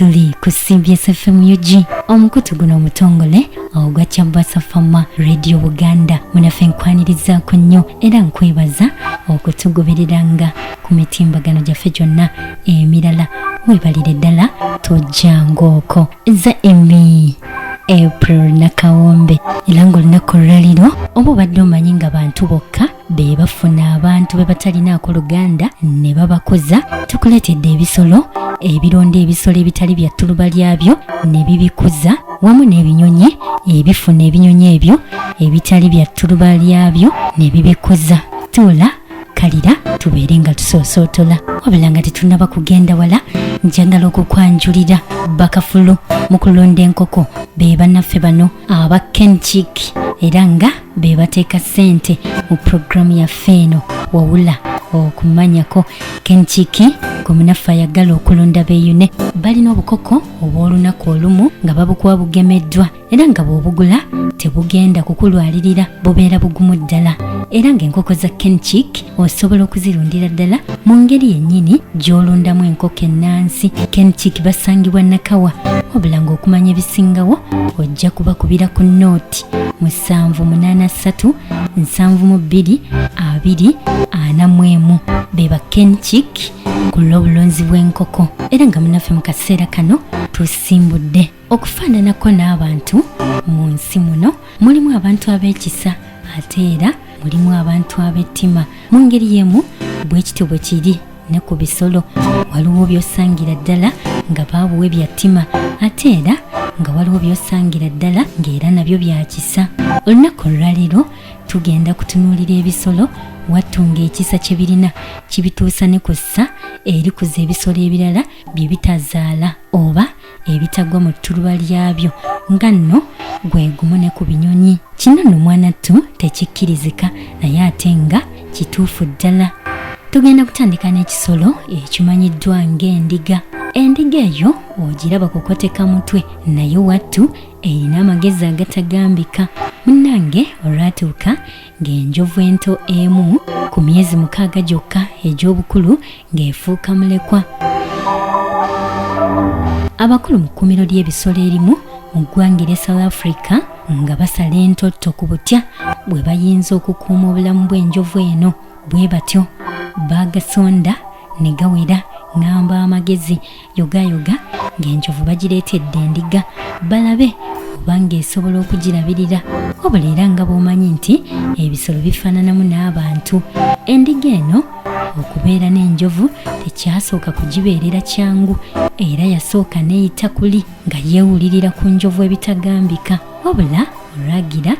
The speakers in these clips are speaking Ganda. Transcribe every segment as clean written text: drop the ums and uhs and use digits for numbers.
Tuli ku CBS FM UG, omukutu guno omutongole ogwa Kyabasa Fama Radio Buganda. Munaffe nkwanirizaako nnyo era nkwebaza okutugobereranga ku mitimbagano gyaffe gyonna emirala. Weebalire ddala, tojjangooko. Za Emmy April Nakawombe. Era ng'olunaku olwaliro, oba obadde omanyi nga bantu bokka be bafuna abantu be batalinaako luganda ne babakuza, tukuleetedde ebisolo ebironda ebisolo ebitali bya ttuluba lyabyo ne bibikuza, wamu n'ebinyonyi ebifuna ebinyonyi ebyo ebitali bya ttuluba lyabyo ne bibikuza. Tuula kalira tubeere nga tusoosootola. Wabula nga tetunnaba kugenda wala, njagala okukwanjulira bakafulu mu kulunda enkoko, be bannaffe bano aba Kenchik, era nga be bateeka ssente mu pulogulaamu yaffe eno. Wawula okumanyako Kenchiki gwe munaffe ayagala okulunda beeyune, balina obukoko obw'olunaku olumu nga babukuwa bugemeddwa, era nga bw'obugula tebugenda kukulwalirira, bubeera bugumu ddala. Era ng'enkoko za Kenchik osobola okuzirundira ddala mu ngeri yennyini gy'olundamu enkoko ennansi. Kenchik basangibwa Nakawa, wabula ng'okumanya ebisingawo ojja kubakubira ku nooti 783 72 20 41. Be ba Kenchik ku lw'obulunzi bw'enkoko. Era nga munaffe, mu kaseera kano tusimbudde. Okufaananako n'abantu, mu nsi muno mulimu abantu ab'ekisa, ate era mulimu abantu ab'ettima. Mu ngeri y'emu bwe kityo bwe kiri ne ku bisolo. Waliwo by'osangira ddala nga baabuwe bya ttima, ate era nga waliwo by'osangira ddala ng'era nabyo bya kisa. Olunaku olwaleero tugenda kutunuulira ebisolo wattu ng'ekisa kye birina kibituusa ne ku ssa erikuza ebisolo ebirala bye bitazaala oba ebitagwa mu ttuluba lyabyo, nga nno gwe gumu ne ku binyonyi. Kino nno mwanattu tekikkirizika, naye ate nga kituufu ddala. Tugenda kutandika n'ekisolo ekimanyiddwa ng'endiga. Endiga eyo ogiraba kukoteka mutwe, naye wattu erina amagezi agatagambika. Munnange, olwatuuka ng'enjovu ento emu ku myezi 6 gyokka egy'obukulu ng'efuuka mulekwa. Abakulu mu kkuumiro ly'ebisolo erimu mu ggwanga erya South Africa nga basala entotto ku butya bwe bayinza okukuuma obulamu bw'enjovu eno. Bwe batyo baagasonda ne gawera ŋŋamba amagezi yogayoga, ng'enjovu bagireetedde endiga balabe oba ng'esobola okugirabirira. Wabula era nga bw'omanyi nti ebisolo bifaananamu n'abantu, endiga eno okubeera n'enjovu tekyasooka kugibeerera kyangu, era yasooka n'eyita kuli nga yeewulirira ku njovu ebitagambika. Wabula olwagira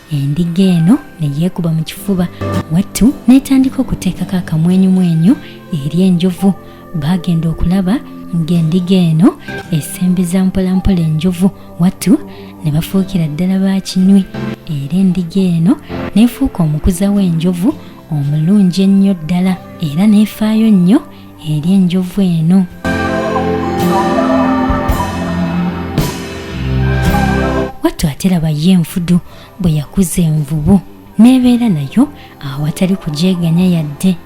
endiga eno ne yeekuba mu kifuba wattu n'etandika okuteekako akamwenyumwenyu eri enjovu. Baagenda okulaba ng'endiga eno esembeza mpolampola enjovu, wattu ne bafuukira ddala bakinywi, era endiga eno n'efuuka omukuza w'enjovu omulungi ennyo ddala, era n'efaayo nnyo eri enjovu eno. Wattu ate laba ye enfudu bwe yakuza envubu n'ebeera nayo awatali kujeeganya yadde.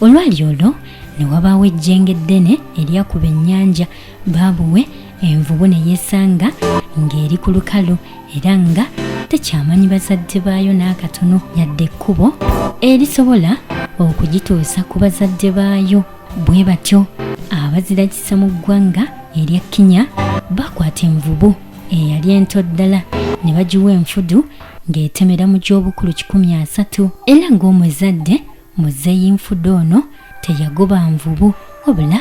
Olwali olwo ne wabaawo ejjengo eddene eryakuba ennyanja, baabuwe envubu ne yeesanga ng'eri ku lukalu, era nga tekyamanyi bazadde baayo n'akatono yadde ekkubo erisobola okugituusa ku bazadde baayo. Bwe batyo abazirakisa mu ggwanga erya Kenya bakwata envubu eyali ento ddala ne bagiwa enfudu ng'etemera mu gy'obukulu 130. Era ng'omuzadde muzeeyi nfudu ono teyagoba nvubu, wabula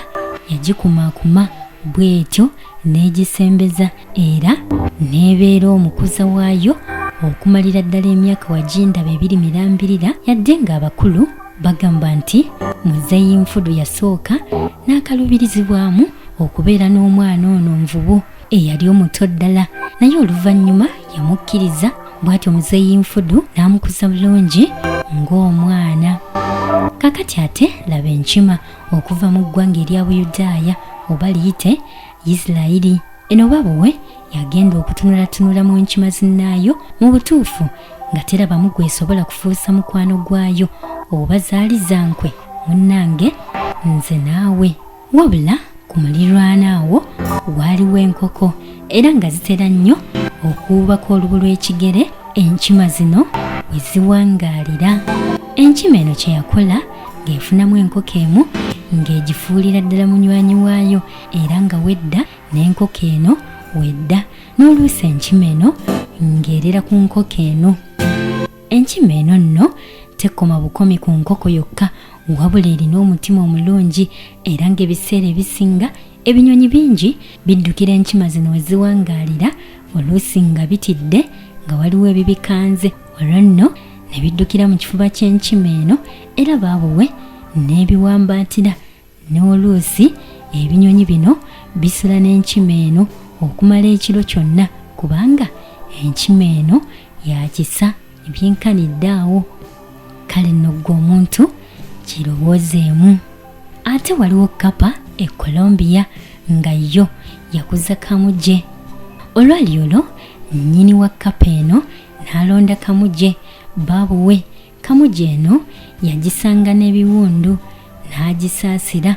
yagikumaakuma bw'etyo n'egisembeza, era n'ebeera omukuza waayo okumalira ddala emyaka wagindaba ebiri mirambirira, yadde ng'abakulu bagamba nti muzeeyi nfudu yasooka n'akaluubirizibwamu okubeera n'omwana ono nvubu eyali omuto ddala, naye oluvannyuma yamukkiriza. Bw'atyo muzeeyi nfudu n'amukuza bulungi ng'omwana. Kakati ate laba enkima okuva mu ggwanga erya Buyudaaya, oba liyite Isirayiri. Eno babuwe yagenda okutunulatunula mu nkima zinnaayo, mu butuufu nga terabamu gwesobola kufuusa mukwano gwayo, oba zaali zankwe munnange nze naawe. Wabula Ku mulirwano awo waaliwo enkoko era nga zitera nnyo okuwuubako olubu lw'ekigere enkima zino we ziwangaalira. Enkima eno kye yakola ng'efunamu enkoko emu ng'egifuulira ddala munywanyi waayo era nga wedda n'enkoko eno wedda n'oluusi enkima eno ng'erera ku nkoko eno. Enkima eno nno tekoma bukomi ku nkoko yokka wabula erina omutima omulungi era ng'ebiseera ebisinga ebinyonyi bingi biddukira enkima zino we ziwangaalira oluusi nga bitidde nga waliwo ebibikanze olwo nno ne biddukira mu kifuba ky'enkima eno era baabuwe n'ebiwambaatira N'oluusi ebinyonyi bino bisula n'enkima eno okumala ekiro kyonna kubanga enkima eno ya kisa ebyenkanidde awo. Kale nno ggwe omuntu kirowoozeemu. Ate waliwo kkapa e Colombia nga yo yakuza kamuje. Olwali olwo nnyini wa kkapa eno n'alonda kamuje baabuwe Kamugi eno yagisanga n'ebiwundu n'agisaasira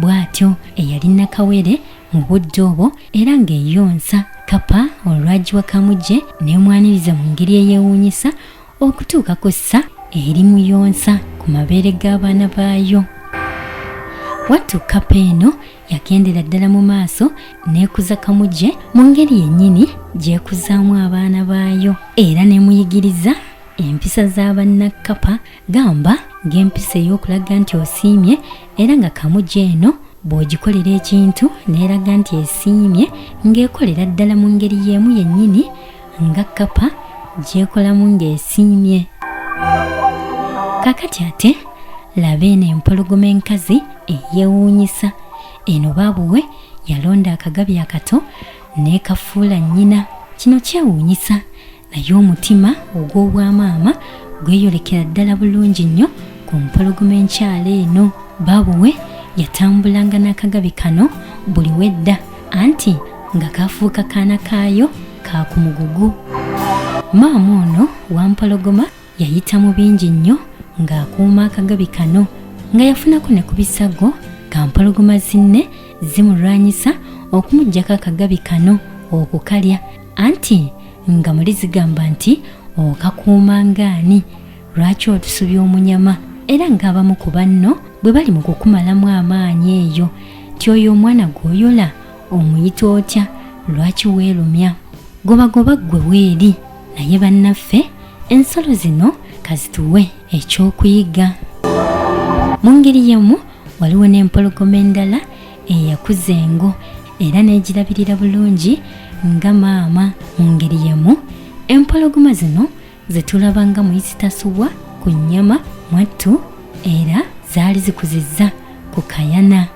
bw'atyo eyali nnakawere mu budde obwo era ng'eyonsa. Kkapa olwagiwa Kamugye n'emwaniriza mu ngeri eyeewuunyisa okutuuka ku ssa erimuyonsa ku mabeere g'abaana baayo. Wattu kkapa eno yagendera ddala mu maaso n'ekuza Kamugye mu ngeri yennyini gy'ekuzaamu abaana baayo era n'emuyigiriza Empisa za bannakkapa gamba ng'empisa ey'okulaga nti osiimye era nga kamugi eno bw'ogikolera ekintu n'eraga nti esiimye ng'ekolera ddala mu ngeri y'emu yennyini nga kkapa gy'ekolamu ng'esiimye. Kaakati ate laba eno empologoma enkazi eyeewuunyisa. Eno baabuwe yalonda akagabi akato n'ekafuula nnyina. Kino kyewuunyisa Naye omutima ogw'obwamaama gweyolekera ddala bulungi nnyo ku mpologoma enkyala eno. Babuwe yatambulanga n'akagabi kano buli wedda anti nga kafuuka kaana kaayo ka ku mugugu. Maama ono Wampologoma yayita mu bingi nnyo ng'akuuma akagabi kano nga yafunako ne ku bisago nga mpologoma zinne zimulwanyisa okumuggyako akagabi kano okukalya anti nga muli zigamba nti okakuuma ng'ani lwaki otusubya omunyama era ng'abamu ku banno bwe bali mu kukumalamu amaanyi eyo nti oyo omwana gw'oyola omuyita otya lwaki weerumya gobagoba ggwe weeri naye bannaffe ensolo zino kazituwe ekyokuyiga mu ngeri y'emu waliwo n'empologoma endala eyakuza engo era n'egirabirira bulungi nga maama mu ngeri y'emu empologoma zino zetulaba nga muyizitasubwa ku nnyama mwattu era zaali zikuzizza ku kayana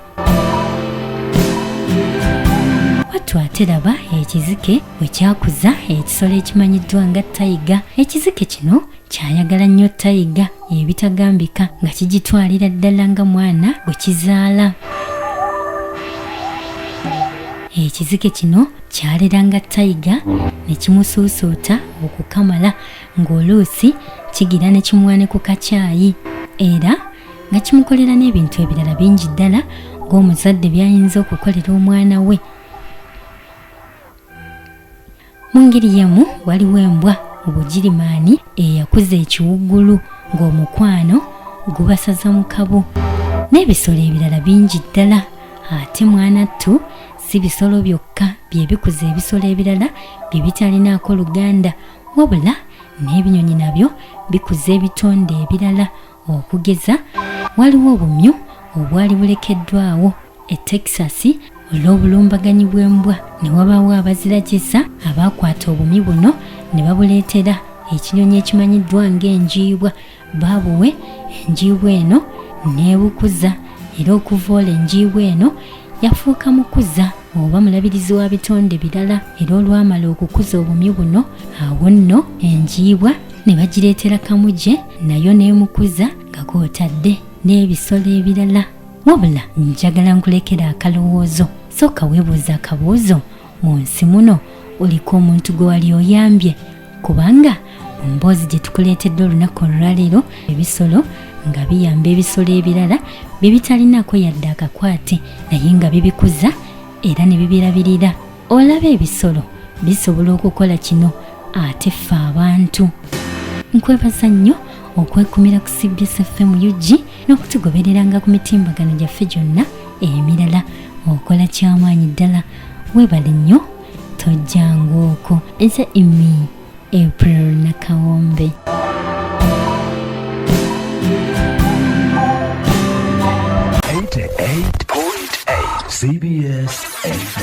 Wattu ate laba ekizike bwe kyakuza ekisolo ekimanyiddwa nga tayiga. Ekizike kino kyayagala nnyo tayiga ebitagambika nga kigitwalira ddala nga mwana gwe kizaala. Ekizike kino kyaleranga tayiga ne kimusuusuuta okukamala ng'oluusi kigira ne kimuwa ne ku kacaayi era nga kimukolera n'ebintu ebirala bingi ddala ng'omuzadde by'ayinza okukolera omwana we. Mu ngeri y'emu waliwo embwa mu Bugirimaani eyakuza ekiwuggulu ng'omukwano gubasaza mu kabu n'ebisolo ebirala bingi ddala ate mwanattu si bisolo byokka bye bikuza ebisolo ebirala bye bitalinaako luganda wabula n'ebinyonyi nabyo bikuza ebitonde ebirala Okugeza, waliwo obumyu obwali bulekeddwawo e Texas olw'obulumbaganyi bw'embwa ne wabaawo abazira kisa abaakwata obumyu buno ne babuleetera ekinyonyi ekimanyiddwa ng'enjiibwa baabuwe enjiibwa eno n'ebukuza era okuva olwo enjiibwa eno yafuuka mukuza oba mulabirizi wa bitonde birala era olwamala okukuza obumyu buno awo nno enjiibwa ne bagireetera kamuje nayo n'emukuza nga kw'otadde n'ebisolo ebirala wabula njagala nkulekera akalowoozo sooka weebuuza akabuuzo mu nsi muno oliko omuntu gwe wali oyambye kubanga mu mboozi gye tukuleetedde olunaku olwaleero ebisolo nga biyamba ebisolo ebirala bye bitalinaako yadde akakwate naye nga bibikuza era ne bibirabirira. Olaba ebisolo bisobola okukola kino ate ffe abantu. Nkwebaza nnyo okwekumira ku CBS FM UG n'okutugobereranga ku mitimbagano gyaffe gyonna emirala. Okola kyamaanyi ddala, weebale nnyo, tojjanga okwo. Nze Immy April Nakawombe. CBS FM.